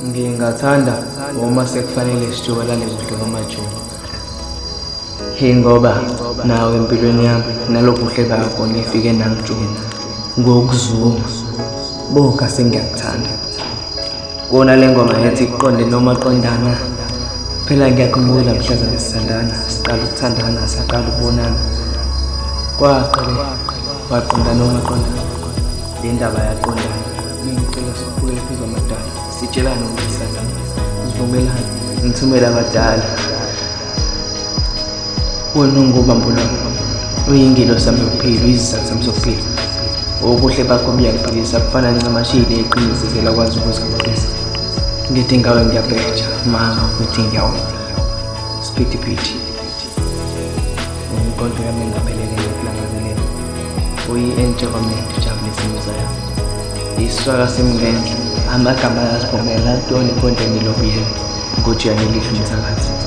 Ngingathanda uma sekufanele sijubalane kuhle kwamajuba. Yingoba nawe empilweni yami nalobuhle bakho nifike nangijuma ngokuzuma boka sengiyakuthanda. Kona le ngoma yethi iqonde noma qondana. Phela ngiyakhumbula mhlazane sithandana, siqala ukuthandana, saqala ukubonana. Kwaqale waqonda noma qondana. Le ndaba yaqondana. Ngicela sikhuphukele phezu kwamadala, sitshelane ukuthi sithandana. Sivumelane, ngithumele abadala. Wena ungubambo lwami, uyingilo sami yokuphila, uyisizathu sami sokuphila. Ubuhle bakho buyangiphilisa kufana ncamashile iqiniso selakwazi ukuziqinisa. Ngithi ngawe ngiyabheja, mama ngithi ngiyawona. Siphithiphithi. Umqondo yami engaphelele ngokulangazelela. Uyi-enjoyment ujabulisa imizwa yami. Isiswaka simngenhla, amagama ayazibongela ntoni konje ngilobuyela. Ngojiyane lihle umthakathi.